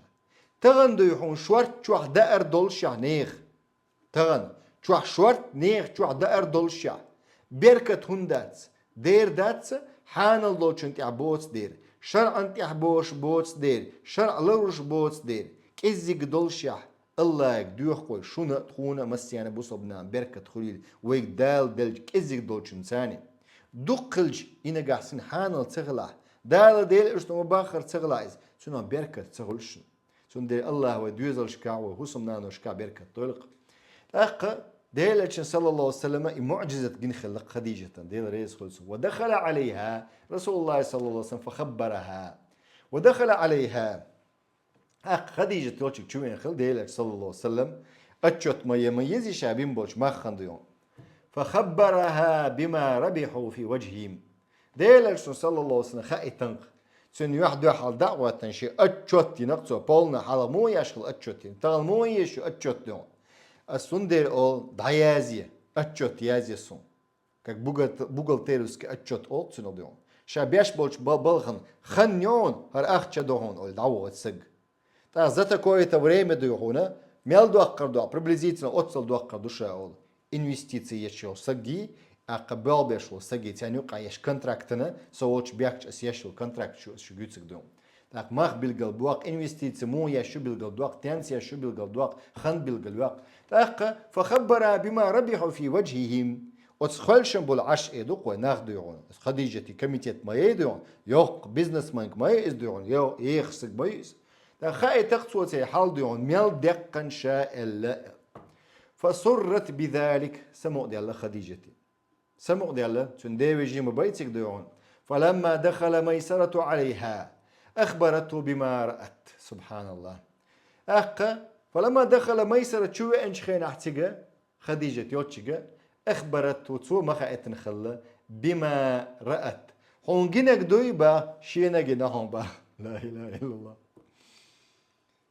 Тахана дуй хьуна шорта чохь даар долушехь нехан. Тахана, чохь шорта, нехан чохь даар долушехь. Беркат хӀунда дац? Дера дац, хьанал долчун тӀехь боцу дера. ШарӀан тӀехь бош боцу дера, шарӀ ларуш боцу дера, кӀеззиг долушехь, Аллахьиг доьху вай, шуна а, тхуна а, массарна а бусалба нахана беркат хуьлийла, вайга Дала деллачу кӀеззиг долчунна царна. Дукха хилча, и нагахь санна хьанал ца хилахь, Дала Делан элчано ма-баххара ца хилахь иза, цунах беркат ца хуьлуш шуна. Цундела Аллахь вай доьзалшкахь, вай хӀусамнаношкахь беркат дойла-кх. ТӀаккха Делан элчано, саллаллаху алейхи ва саллама, и муӀжизат гина хилла-кх Хадижатан, Дела реза хуьлда цунна. Ва дахала алейхьа Расулуллахь, саллаллаху алейхи ва саллам, фа хаббарахьа. Ва дахала алейхьа. ТӀаккха Хадижат йолчуьнга чу веана хилла Делан элча, саллаллаху алейхи ва саллам, отчет ма е, ма езий ша бина болчу махкана дуьйна. Фа хаббарахьа бима рабихьу фи важхьихьим. Делан элчано, саллаллаху алейхи ва саллам, хаийтина-кх. Цуьнан юьхь-дуьхьал дӀа а хӀоьттина, шен отчет йина-кх цо, полный хьалха муха еш хилла отчет йина, тахана муха еза шу отчет дуьйна. Ас цундела олу, дӀаязъе, отчет язъе суна. Как бухгал-, бухгалтерский отчет олу цуьнан дуьйна. Ша беш болчу бал-, балхана хан йогӀун, хӀара ахча догӀун, олу дӀавоьду стаг. ТӀаккха за такое-то время дуй хьуна, мел доккхур ду, приблизительно оццул доккхур ду ша олу. Инвестици еш йолу стаге, тӀаккха болх беш волу стаге, царна юкъахь еш контрактана, со волчу бехкачу ас еш йолу контракт шу, шу гуьйцург ду. ТӀаккха мах билгал доккху, инвестици муха еш шу билгал доккху, тенца еш шу билгал доккху, хан билгал йоккху. ТӀаккха, фа хаббарахьа бима рабихьу фи важхьихьим. Оцу хоьлшина болу Ӏаш э ду-кх вай нах дуй хьуна. Хадижатан комитет ма е дуй хьуна, йоккха бизнесменка ма е иза дуй хьуна, йо-, еха стаг ма ю иза. ТӀаккха хаийтина-кх цо церан хьал дуй хьуна, мел деккхана ша аьлла. Фа суррат би залик, самукъадаьлла Хадижат. Самукъадаьлла, цуьнан ден вежарий ма бац цига дуй хьуна. Фаламма дахала Майсарату алейхьа, ахбаратху бима раат. Субханаллахь. ТӀаккха, фаламма дахала Майсара чу веанчу хенахь цига, Хадижат йолчуьнга, ахбаратху, цо ма хаийтина хилла, бима раат. Хьуна гинарг дуй бах, шена гина хьуна бах. Ла илаха иллаллахь.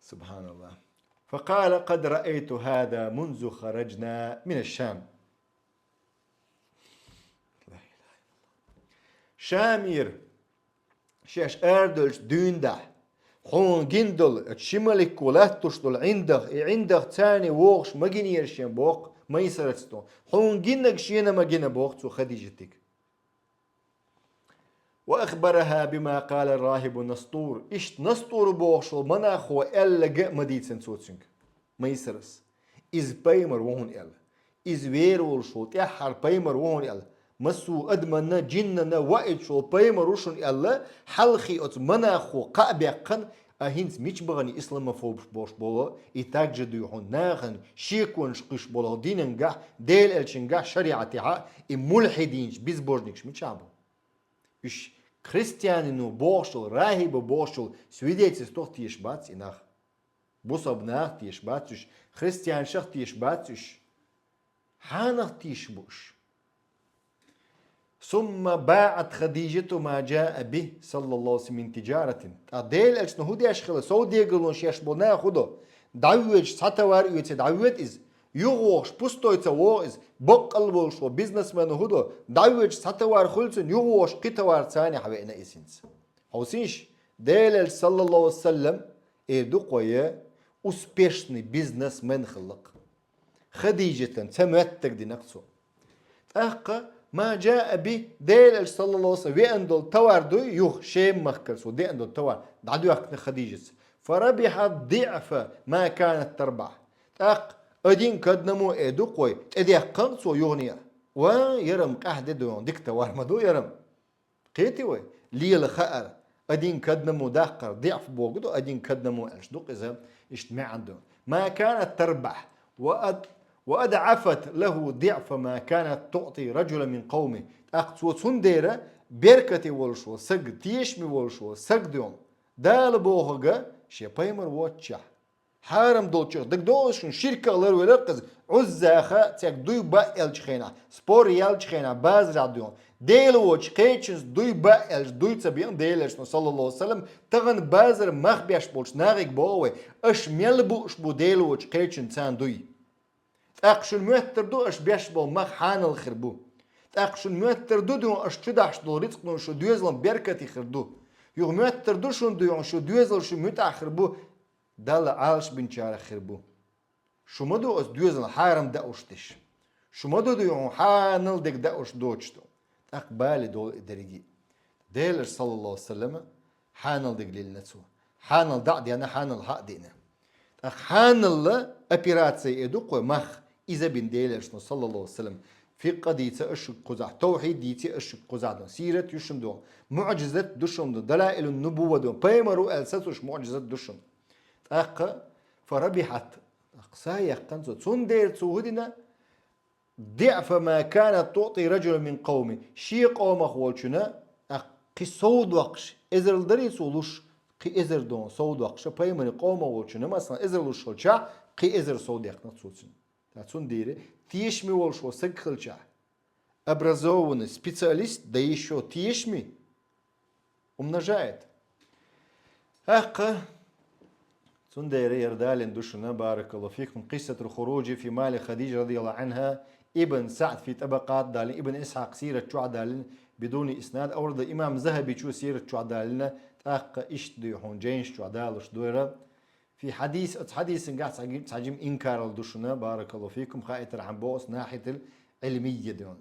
Субханаллахь. Факъала, къад раайту хьаза мунзу хараджна мина Шам. Шамера шаьш арадевллачу дуьйна дӀа, хьуна гина долу, оцу ши малико латтош долу ӀиндагӀ, и ӀиндагӀ царна вогӀуш ма гинера шена боху Майсарата. Хьуна гинарг шена ма гина боху цо Хадижатига. Ва ахбарахьа бима къала рахьибу Настур. Иштта Настур бохуш волу монахо аьлларг а ма дийцина цо цуьнга, Майсарас. Иза пайхамар ву хьуна аьлла. Иза вер волуш волу тӀаьххьара пайхамар ву хьуна аьлла. Массо а адаманна, джиннанна ваийтуш волу пайхамар ву шуна аьлла, хьалхе оцу монахо кхаъ баьккхина, а хӀинца мича бахана исламофобаш болуш болу, и также дуй хьуна нахана шеконаш кхуьйсуш болу динангахь, Делан элчангахь, шариӀатехь, и мулхьидинаш, безбожникаш мичахь бу? Уьш христианин ву бохуш волу, рахьиб ву бохуш волу свидетельствах тешаш бац и нах. Бусалба нахах тешаш бац уьш, христианашах тешаш бац уьш. Хьанах тешаш бу уьш? Сумма баӀат Хадижату ма джаа бихи, саллаллаху алейхи ва саллам, мин тиджаратин. Ткъа Делан элчано хӀун деш хилла, совдегархой шаьш болу нах хӀун до? ДӀавоьдуш цхьа товар оьций дӀавоьду иза. ЮхавогӀуш пустой ца вогӀу иза. Боккъал волуш волу бизнесмено хӀун до? ДӀавоьдуш цхьа товар хуьлу цуьнан, юхавогӀуш кхин товар царна хьавеана иза хӀинца. Хьовсийша, Делан элча, саллаллаху алейхи ва саллам, эр ду-кх вай, успешный бизнесмен хилла-кх. Хадижатан ца моьттург дина-кх цо. ТӀаккха, ма джаа бихи, Делан элча, саллаллаху алейхи ва саллам, веана долу товар дуй, юха Шем-махкара цо деана долу товар дӀадоьхкина Хадижатас. Фа рабихьа диӀфа ма канат тарбахь. ТӀаккха, один к одному эр ду-кх вай, тӀедеана-кх цо юханехьа. Ва, ярам къаьхьа де ду, дика товар ма ду ярам. Кхетий вай? Лела хаар. Один к одному даккхар, диӀф бохург ду, один к одному аьлча ду-кх иза, иштта маьӀна ду. Ма канат тарбахь, ва ад-, ва адӀафат лаху диӀфа ма канат туӀти раджулан мин къавмихи. ТӀаккха цо цундела беркате волуш волу саг, тешаме волуш волу саг дуьйна, Дала бохург шен пайхамар воцучехь. Хьарам долчух дагадогӀуш шуна, ширках ларвелира-кх иза. Ӏуззаха цаьрга дуй баа аьллачу хенахь, спор яьллачу хенахь, базарахь дуьйна, Дела воцучу кхечуьнца дуй баа аьлча, дуй ца беана Делан элчано, саллаллаху алейхи ва саллам, тахана базар мах беш болчу нахе боху вай, аша мел бууш бу Дела воцучу кхечуьнца дуй. ТӀаккха шуна моьттур ду, аша беш болу мах хьанал хир бу. ТӀаккха шуна моьттур ду дуьйна, аша чудахьаш долу рицкъ дуьйна шун доьзалан беркате хир ду. Юха моьттур ду шуна дуьйна, шун доьзал шун муьтӀахь хир бу. Далла Ӏалашбинчарах хир бу. Шу ма ду аса доьзал хьарам дауш деш. Шу ма ду дуьйхьун хьанал дерг дауш доцуш ду. ТӀаккха бале долу и дерриге. Делан элча, саллаллаху алейхи ва саллама, Хьанал дигилина цо. Хьанал дӀа а деана, хьанал хьа а деана. ТӀаккха хьаналла операци э ду-кх вай мах, иза бина Делан Элчано, саллаллаху алейхи ва саллям, фикъхӀ дийца а шуга кхузахь, тавхьид дийца а шуга кхузахь ду, сират ю шуна ду, муӀжизат ду шуна ду, далаилун нубувва ду, пайхамар ву аьлла сацош муӀжизат ду шуна. ТӀаккха фарабихьат, тӀаккха са яьккхина цо. Цундела цо хӀу дина, ضعف ما كانت تعطي رجلا من قومه. Шен къомах волчунна, а, кхин сов доаккхаш, эзарла дарий цо луш, кхин эзар дона сов доаккхаш, пайхамара къомах волчунна, масала, эзар луш хилча, кхин эзар сов даьккхина цо цунна. ТӀаккха цундела тешаме волаш вола саг хилча, образованный специалист, да ещё тешаме, умножает. ТӀаккха цундела яр далийна ду шуна, баракаллаху фикум, قصة الخروج في مال خديجة رضي الله عنها, Ибн СаӀд في طبقات далийна, Ибн Исхьакъ сират чу а далийна, بدون إسناد, а варда имам ЗахӀабичо сират чу а далийна, тӀаккха иштта ду хьона жайнаш чу а далуш дора. في حديث, оцу хьадисангахь цхьа-, цхьа жима инкарал ду шуна, баракаллаху фикум, хаийтархьама боху оцу нахьитал Ӏилмийя ду,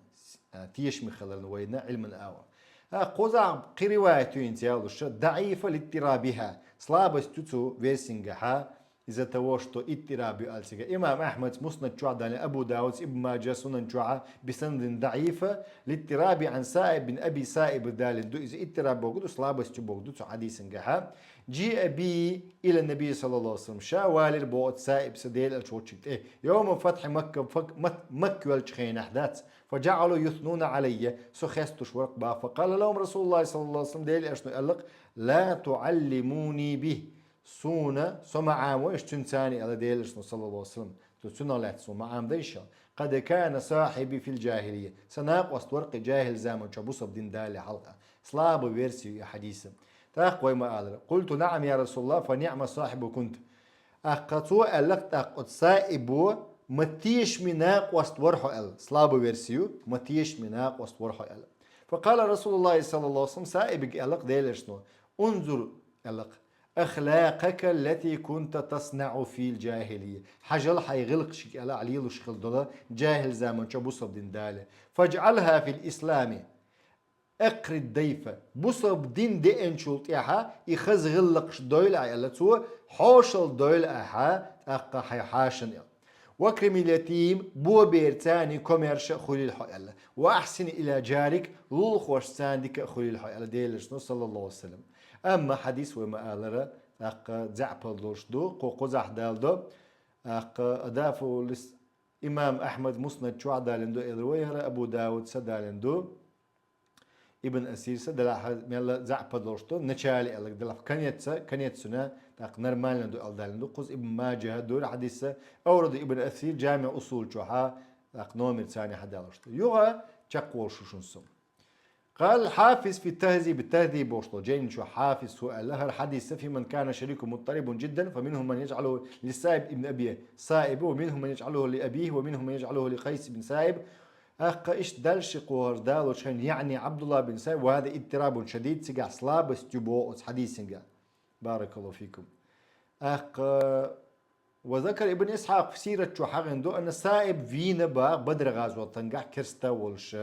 а, тешаме хиларна вайна Ӏилман агӀор. А, кхузахь кхин риваят ю хӀинца ялуш, ضعيفة لاضطرابها, слабость ю цу версингахьа, из-за того, что اضطراب ю аьлла цига. Имам Ахьмада Муснад чохь далийна, Абу Дауд, Ибн Маджа Сунан чохьа, بسند ضعيف, لاضطراب عن سائب بن أبي سائب далийна ду, иза иттираб бохург ду, слабость ю бохург ду цу хьадисангахьа. جيء به إلى النبي صلى الله عليه وسلم. Ша валийра боху оцу Саиб са Делан Элча волчуьнга тӀе. يوم فتح مكة, фак-, мат-, Макка йолчу хенахь дац. فجعلوا يثنون علي. Со хестуш вара-кх боху. فقال لهم رسول الله صلى الله عليه وسلم. Делан Элчано аьлла-кх: لا تعلموني به. Суна, со ма Ӏамойша цуьнца, аьлла Делан Элчано, саллаллаху алейхи ва саллям. Цу-, цунах лаьцна суна ма Ӏамадайша. قد كان صاحبي في الجاهلية. Сан накъост вара-кх и жахӀил заман чохь бусалба дин далале хьалха. Слабый версия ю и хьадисан. ТӀаккха вай ма аллара: قلت: نعم يا رسول الله، فنعم صاحب كنت. ТӀаккха цо аьлла-кх тӀаккха оцу Саибо: ма тешаме накъост вара хьо, аьлла. Слабый версия ю, ма тешаме накъост вара хьо, аьлла. فقال رسول الله صلى الله عليه وسلم, Саибага аьлла-кх Делан Элчано: انظر, аьлла-кх, أخلاقك التي كنت تصنع في الجاهلية. Хьажал хьайн гӀиллакхашка, аьлла, ахь лелош хилла долу жахӀил заман чохь бусалба дин далале. فاجعلها في الإسلام. أقر الضيف. Бусалба дин деанчул тӀаьхьа и хаза гӀиллакхаш дойла ахь, аьлла цо, хьошалла дойла ахьа, тӀаккха хьайн хьашана, аьлла. وأكرم اليتيم, боберчаьрца комаьрша а хуьлийла хьо, аьлла. وأحسن إلى جارك, лулахошца дика а хуьлийла хьо, аьлла Делан Элчано, саллаллаху алейхи ва саллям. Амма хьадис вай ма аллара, тӀаккха заьӀапал долуш ду, кху кхузахь далдо, тӀаккха أضافه للس-, имам Ахьмада Муснад чохь далийна ду, элира вай, хӀара Абу Дауд са далийна ду, Ибн Асир са, делахь мелла заьӀапал долуш ду, начале аьлла, делахь конец, конец цуьнан, тӀаккха нормально ду аьлла далийна ду, кхуза Ибн Маджа дуьйра хьадис, Аврад Ибн Асир, Джами Усул чохьа, тӀаккха номер царна хьадалуш ду. Юха чекхволуш ву шуна со. قال الحافظ في التهذيب, التهذيب бохуш долу жайна чу Хьафиз хӀу аьлла, хӀара хьадис: في من كان شريكه مضطرب جدا، فمنهم من يجعله للسائب ابن أبي سائب، ومنهم من يجعله لأبيه، ومنهم من يجعله لقيس بن سائب. ТӀаккха иштта дальше кху хӀара далочу хенахь, يعني عبد الله بن سائب، وهذا اضطراب شديد, цигахь слабость ю боху оцу хьадисангахь. بارك الله فيكم. ТӀаккха وذكر ابن إسحاق في سيرة чу хьахийна ду, أن Саиб вийна боху Бадр гӀазотангахь керста а волуш,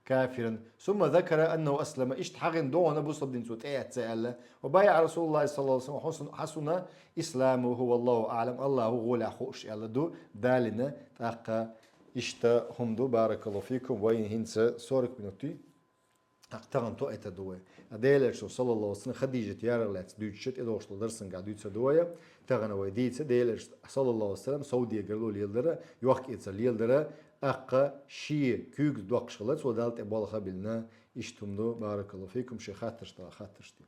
كافرا. ثم ذكر أنه أسلم, иштта хьахийна ду хьуна бусалба дин цо тӀеэцна аьлла. وبايع رسول الله صلى الله عليه وسلم, хьо-, хьан суна إسلامه والله أعلم, АллахӀа гӀоле хууш аьлла ду, далийна, тӀаккха иштта хӀума ду, بارك الله فيكم, вайн хӀинца сорок минут ю. ТӀаккха тахана тоьар ду вай. А Делан Элчано, саллаллаху алейхи ва саллям, Хадижат ярах лаьцна дуьйцуш тӀедогӀуш долу дарсангахь дуьйцур ду вай. Тахана вай дийца Делан Элчано, саллаллаху алейхи ва саллям, совдегарло леладара, йохк-эцар леладара, тӀаккха шен куьйгаш доккхуш хилла, цо Далла тӀе болх а биллина, иштта хӀума ду, بارك الله فيكم, шен хаттарш дала хаттарш де.